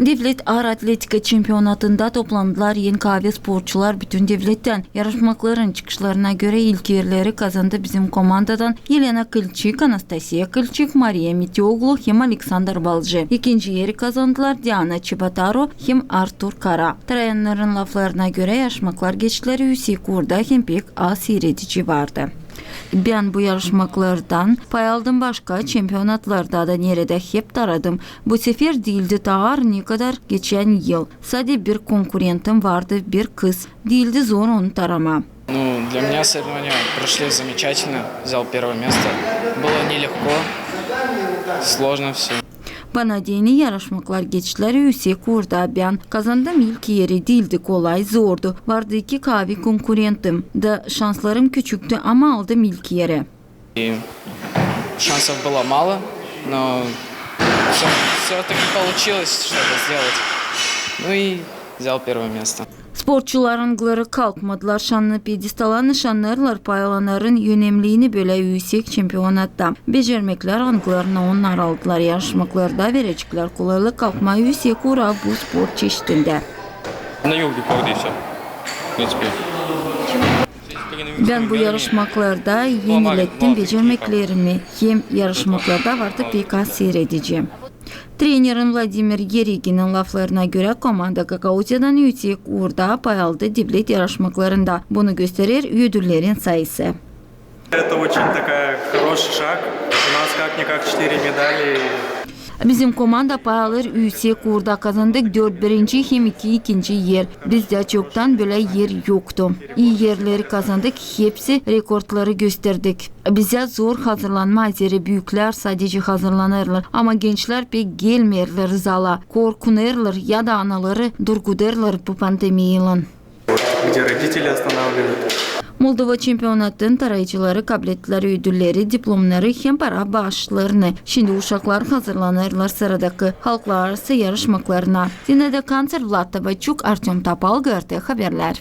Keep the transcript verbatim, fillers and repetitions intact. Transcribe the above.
Devlet aar atletika çempionatında toplandılar en kaavi sportçular bütün devlettän. Yarışmakların çıkışlarına görä, ilk erleri kazandı bizim komandadan Elena Kılçık, Anastasiya Kılçık, Mariya Mitioglu hem Aleksandr Balcı. İkinci eri kazandılar Diana Çibataru hem Artur Kara. Tarayannarın laflarına görä, yarışmaklar geçtildilär üüsek uurda hem pek az siiredici vardı. Bän bu yarışmaklardan pay aldım başka çempionatlarda da, neredä hep taradım. Bu sefer diildi aar, ne kadar geçän yıl. Sade bir konkurentim vardı, bir kız. Diildi zor onu taramaa. Ну, для меня соревнования прошли замечательно. Взял первое место. Было нелегко, сложно все. Bana deyni yarışmaklar geçtildilär üüsek uurda. Bän kazandım ilk eri, diildi kolay, zordu. Vardı iki kaavi konkurentim da şanslarım küçüktü, ama aldım ilk eri. И шансов было мало, но все, все-таки получилось что-то сделать. Ну и взял первое место. Sportçular, angıları kalkmadılar şannı pedestala, nışannêêrlar pay alanların önemliini bölä üüsek çempionatta. Becermeklär, angılarını onnar aldılar yarışmaklarda, verecklär kolaylık kalkmaa üüsek uura bu sport çeşidindä. На юге, правда, ещё, в принципе. Bän bu yarışmaklarda enilettim becermeklerimi, hem yarışmaklarda vardı pek az siiredici. Trenerin Vladimir Gereginin laflarına görä, komanda Gagauziyadan üüsek uurda pay aldı devlet yarışmaklarında. Bunu gösterer ödüllerin sayısı. Это очень такая хороший шаг. У нас как-никак четыре медали. Bizim komanda pay alêr üüsek uurda, kazandık dört birinci hem iki ikinci er. Bizdä çoktan bölä er yoktu. İi erleri kazandık, hepsi rekordları gösterdik. Bizä zor hazırlanmaa, zerä büüklär sadecä hazırlanêrlar, ama gençlär pek gelmeerlär zala, korkunêrlar ya da anaları durgudêrlar bu pandemiyaylan. Где родители останавливают. Moldova çempionatın tarayıcıları kablettilär ödülleri, diplomnarı hem para baaşlarını. Şindi uşaklar hazırlanêrlar sıradakı halklararası yarışmaklarına. Zinaida Kanţer, Vlad Tabaçuk, Artem Topal, GRT Haberlär.